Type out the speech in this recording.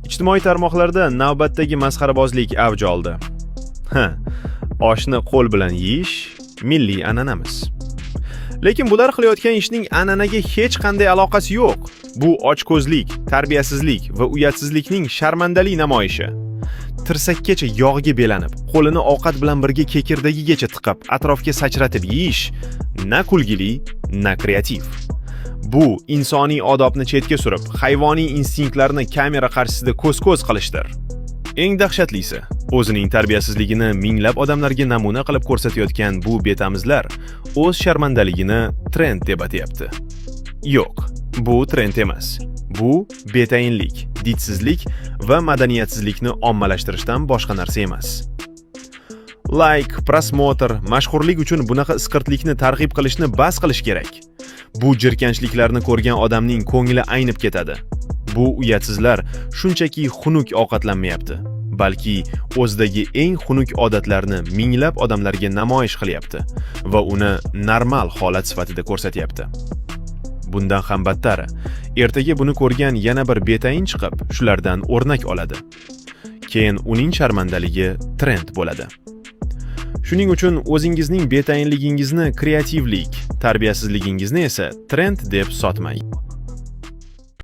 Ijtimoiy tarmoqlarda navbatdagi masxarabozlik avj oldi. Ha, oshni qo'l bilan yeyish milliy an'anamiz. Lekin bular qilayotgan ishning an'anaga hech qanday aloqasi yo'q. Bu ochko'zlik, tarbiyasizlik va uyatsizlikning sharmandali namoyishi. Tirsakkacha yog'ga belanib, qo'lini ovqat bilan birga kekirdagigacha tiqib, atrofga sachratib yeyish na kulgili, na kreativ. Bu insoniy odobni chetga surib, hayvoniy instinktlarni kamera qarshisida ko'z-ko'z qilishdir. Eng dahshatlisi, o'zining tarbiyasizligini minglab odamlarga namuna qilib ko'rsatayotgan bu betamizlar o'z sharmandaligini trend deb atayapti. Yo'q, bu trend emas. Bu betayinlik, didsizlik va madaniyatsizlikni ommalashtirishdan boshqa narsa emas. Layk, просмотр, mashhurlik uchun bunaqa isqirtlikni targ'ib qilishni bas qilish kerak. Bu jirkanchliklarni ko'rgan odamning ko'ngli aynib ketadi. Bu uyatsizlar shunchaki xunuk ovqatlanmayapti, balki o'zidagi eng xunuk odatlarni minglab odamlarga namoyish qilyapti va uni normal holat sifatida ko'rsatyapti. Bundan ham battari, ertaga buni ko'rgan yana bir betayin chiqib, shulardan o'rnak oladi. Keyin uning sharmandaligi trend bo'ladi. Shuning uchun o'zingizning betayinligingizni kreativlik, tarbiyasizligingizni esa trend deb sotmang.